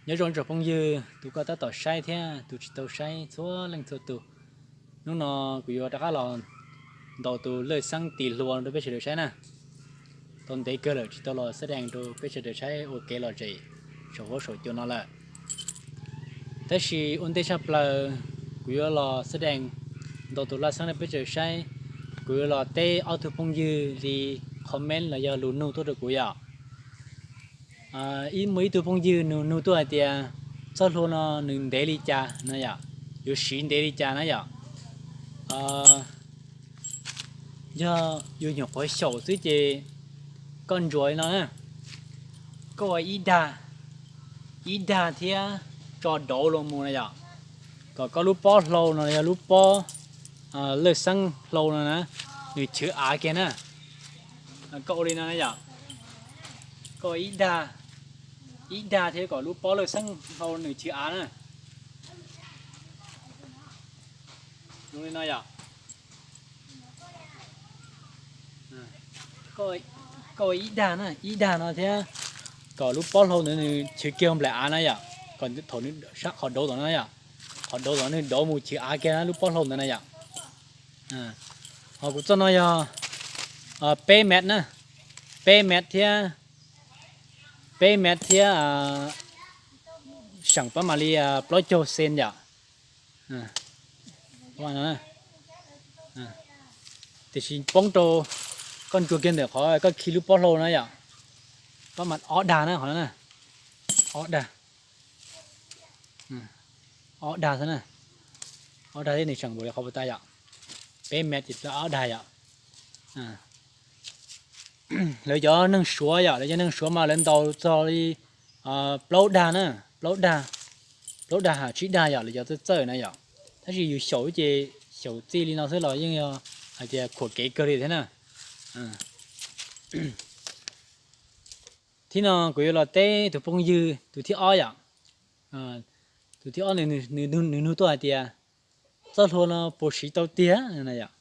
Nyob zoo tsoom phooj ywg, tus koj tab tom saib thiab tus tsis tau saib txhua leej txhua tus. Hnub no kuv yuav rov qab los ntaus tus lawj xeeb tis hlua rau peb sawv daws saib na. Tau ntev kawg lawm tsis tau los xab dees rau peb sawv daws saib ua kev lom zem saum huab saum cua no lawm. Tab sis ua ntej tshaj plaws kuv yuav los xab dees ntaus tus lawj xeeb rau peb sawv daws saib, kuv yuav los teb ob tug phooj ywg li comment los yog lus nug tuaj rau kuv yom. Ib, muaj ib tug phooj ywg nws nug tuaj hais tias txoj hlua no nws ntev li cas no yom, yuav siv ntev li cas na yom. Yog yus nyuam qhuav xyaum xwb ces koj ntsuas li no na, koj ua ib dag, ib dag thiab tso dauv los mus na yom, kom koj lub pob hlau no yog lub pob lawj xeeb hlau no na, nws chwv av kiag na. Koj ua li no na yom, koj ua ib dag, ib dag thiab kom lub pob lawj xeeb hlau nws chwv av na. Zoo li no yom. Koj ua ib dag na, ib dag no thiab kom lub pob hlau ntawd nws chwv kiag nplaim av na yom, kom thaum nws sab qhov dauv tom no yom, qhov dauv tom nws dauv mus chwv av kiag na lub pob hlau ntawd na yom. Ho kuv txoj no yog peb mev na, peb mev thiab, peb mev thiab seem pab mam li plaub caug xen yom. Tiam sis poob rau koj ntsuas kiag ntawm qhov koj khi lub pob hlau na yom. Pab mam ob dag na qhov no na, ob dag, ob dag xwb na, ob dag thiab nws seem npaum li qhov puas tas yom. Peb mev ces ob dag yom. Lawv cov neeg Suav yom, lawv cov neeg Suav mas lawv ntaus txog li plaub dag na, plaub dag, plaub dag ha tsib dag yom, lawv cov txawj txawj na yom. Tab sis yus xyaum ces xyaum txij li no xwb los yeej yog hais tias khuam kev kawg li thiab na. Thib no kuv yuav los teb tus phooj ywg tus thib ob yom. Tus thib ob nws nug tuaj hais tias txoj hlua no puas siv tau tiag na yom.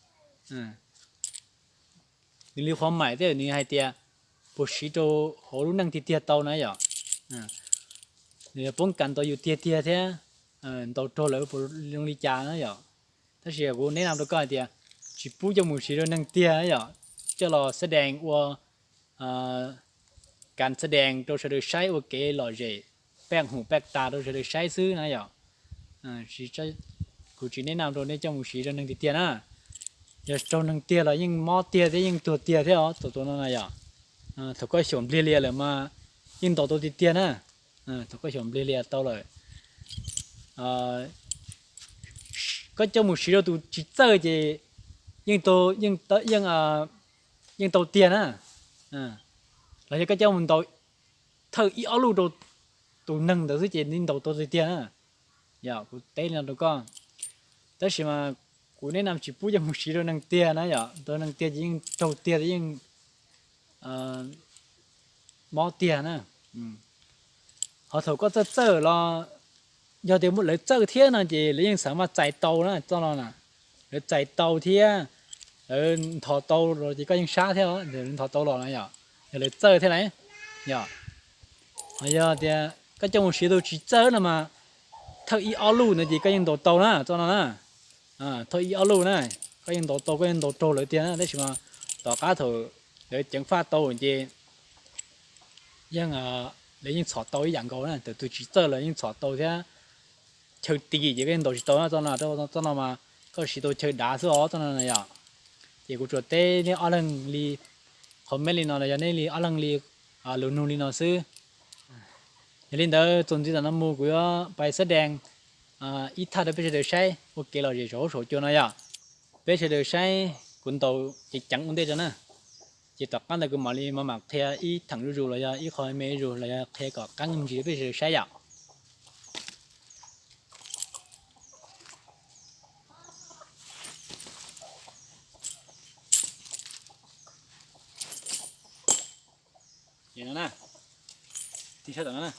Nws li qhov maim thiab nws hais tias puas siv rau hauv lub neej tiag tiag tau na yom. Nws yuav poob kas tau yus tiag tiag thiab ntaus raug lawv puas zoo li cas na yom. Tab sis kuv neb na rau koj hais tias tsis pub coj mus siv rau neeg tiag na yom, coj los xab dees ua kas xab dees rau sawv daws saib ua kev lom zem, paj hum paj tas rau sawv daws saib xwb na yom. Kuv tsis neb na rau nej coj mus siv rau neeg tiag tiag na. Yog raug neeg tiag los yeej mob tiag thiab yeej tuag tiag thiab os, tus tus no na yom. Thaum koj xyaum npliag lias lawm mas yeej ntaus tau tiag tiag na. Thaum koj xyaum npliag lias tau lawm, koj coj mus siv rau tus tsis txawj ces yeej tau tiag na. Los yog koj coj mus ntaus thawj ib ob lub rau tus neeg ntawd xwb ces nws ntaus tau tiag tiag na. Yog kuv teb li no rau koj. Tab sis mas kuv neb na tsis pub coj mus siv rau neeg tiag na yom, rau neeg tiag ces yeej raug tiag yeej mob tiag na. Ho thaum koj txawj txawj los yog tias lawv txawj thiab no ces lawv yeej xav mas txais tau na txoj no na. Lawv txais tau thiab lawv nthos tau los ces koj yeej sab thiab, lawv nthos tau los na yom, yog lawv txawj thiab na. Yog, yog tias koj coj mus siv tus tsis txawj no mas thawj ib ob lub ntawd ces koj yeej ntaus tau na txoj no na. Thawj ib ob lub na, koj yeej ntaus tau, koj yeej ntaus raug lawv tiag na, tab sis mas tom qab thaum lawv ceev faj tau ces yeej, lawv yeej txhom tau ib yam nkaus na, thaum tus tsis txawj los yeej txhom tau thiab. Chaw ti ces koj yeej ntaus tsis tau na txoj no, txoj no mas koj siv tau chaw dav xwb os txoj no na yom. Ces kuv tsuas teb neb ob leeg li comment li no los yog neb li ob leeg li lus nug li no xwb. Yog li ntawd txuas ntxiv tam no mus kuv yuav pais xab dees ib thaj rau peb sawv daws saib ua kev lom zem saum huab saum cua no yom. Peb sawv daws saib kuv ntaus ceev ceev ua ntej rau na. Ces tom qab ntawd kuv mam li mam mam qhia ib theem zuj zus los yog ib qho me zuj zus los yog qhia kom qeeb me ntsis rau peb sawv daws saib yom. Ces no na, tig sab tom no na.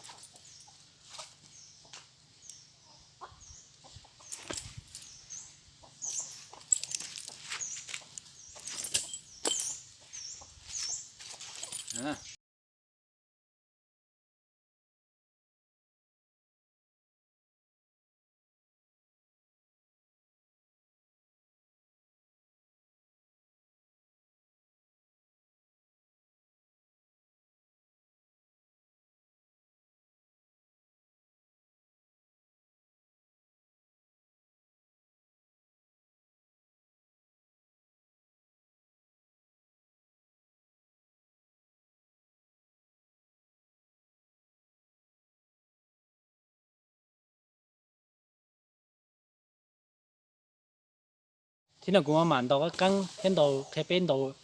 Tib no kuv mam ntaus qab qeeb thiab ntaus qhia peb ntaus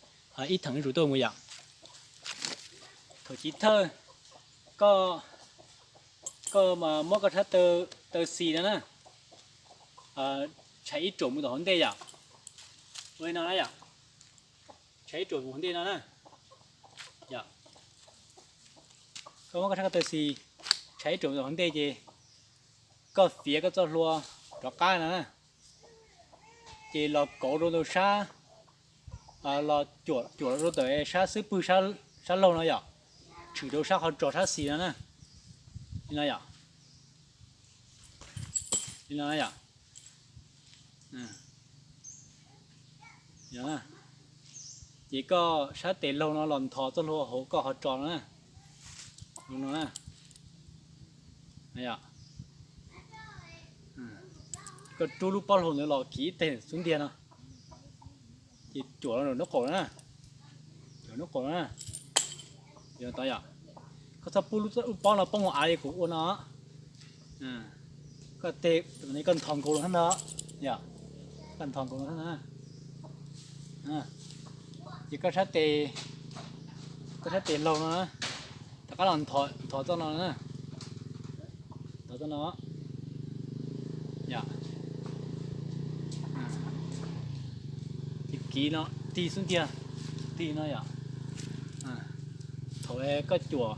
ib theem zuj zus tuaj mus yom. Thaum chiv thawj, koj, koj muab koj sab taw xis no na, tshais ib ruam mus tom hauv ntej yom. Ua li no na yom, tshais ib ruam mus hauv ntej no na. Koj muab koj sab taw xis tshais ib ruam mus tom hauv ntej ces koj fiav koj txoj hlua rov qab no na, ces los kauv rau ntawm sab, los cuam rau ntawm sab xub pwg sab laug no yom, tshwm rau sab qhov tsos sab xis no na. Li no yom, li no yom. Ces koj sab tes laug no los nthos txoj hlua hauv koj qhov tsos no na. Koj rub lub pob hlau ntawd los kiv ib teg xub ntiag no, ces cuam los nraum nraub qaum no na, nraum nraub qaum no na. Yog tod yom, koj txhob pub lub pob no poob hauv av li kuv ua no. Koj tes, koj nthos nkaus los thab no, yom, koj nthos nkaus los thab no. Ces koj sab tes, koj sab tes laug no na, rov qab los nthos txoj no na, nthos txoj no. Yom, ces kiv no tig xub ntiag, tig no yom. Thaum koj cuam,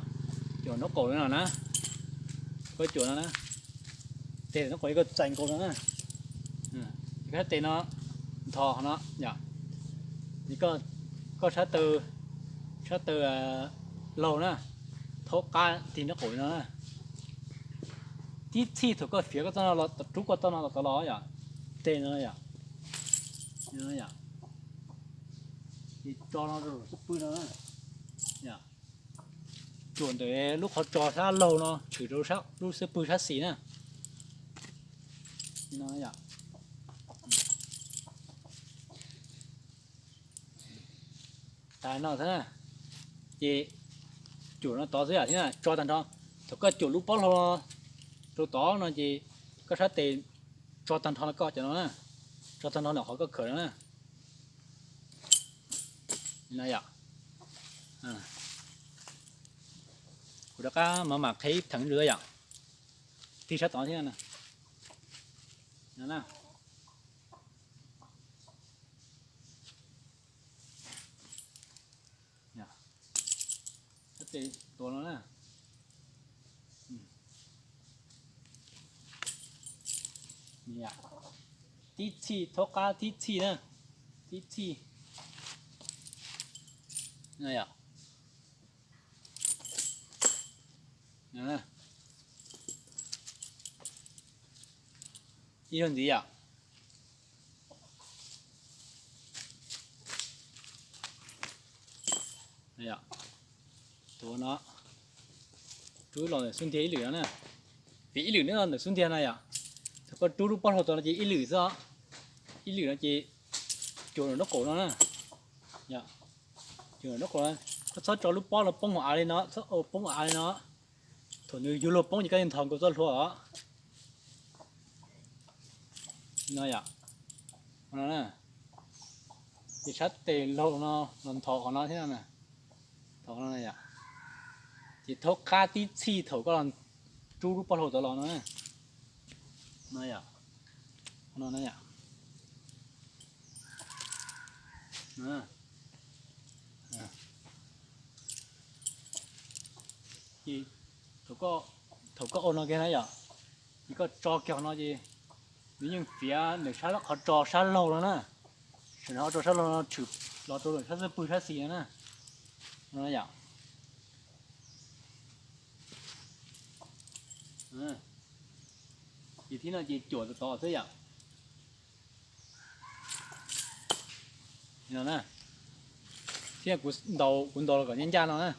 cuam nraub qaum no na, koj cuam no na, tes nraub qaum koj txais nkaus no na, koj sab tes no nthos no yom, koj sab taw, sab taw laug na, thaub qab tig nraub qaum no na. Tib txhij thaum koj fiav koj txoj no los, rub koj txoj no los tod los yom, tes no yom, ces tso no rau xub pwg no na, cuam ntawm lub qhov tsos sab laug no tshwm rau lub xub pwg sab xis na. Tas no xwb na, ces cuam no tod xwb yom, thiab tso tag nrho. Thaum koj cuam lub pob hlau rau tod no ces koj sab tes tso tag nrho no koj cov no na, tso tag nrho ntawm qhov koj khawm no na. Li no yom. Kuv rov qab mam mam qhia ib theem ntsis yom. Tig sab tod thiab no. Tes tuav no na. Tib txhij thaub qab tib txhij na, tib txhij. Ib zaug ntxiv yom. Tuav no, rub los ntawm xub ntiag ib lwm no na. Vim ib lwm neb los ntawm xub ntiag no yom. Thaum koj rub lub pob hlau tod no ces ib lwm xwb, ib lwm no ces cuam nraum nraub qaum no na. Cuam nraum nraub qaum, koj txhob tso lub pob no poob hauv av li no, txhob ua poob hauv av li no. Thaum nws yuav luag poob ces koj yeej nthos nkaus txoj hlua os. No yom, ces sab tes laug no los nthos qhov no thiab no, nthos qhov no yom. Ces thaub qab tib txhij thaum koj los rub lub pob hlau tod los no, no yom, no yom. Ces thaum koj ua no kiag na yom, ces koj tso kiag qhov no ces nws yeej fiav ntawm sab qhov tsos sab laug no na, sab qhov tsos sab laug no tshwm los rau sab xub pwg sab xis no na. No yom. Ces thib no ces cuam tod xwb yom. Li no na, thiab kuv ntaus, kuv ntaus los kom ncaj ncaj no na.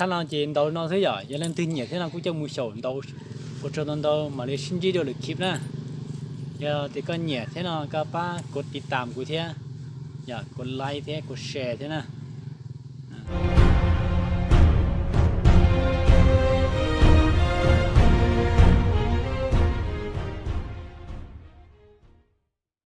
Thaj no ces ntaus no xwb yom, yog leej twg nyiam thiab no kuj coj mus xyaum ntaus ua tsaug ntau ntau, mam li sib ntsib dua lwm clip na. Yog tias koj nyiam thiab no koj pab kuv tiv tam kuv thiab, yog kuv like thiab kuv share thiab na.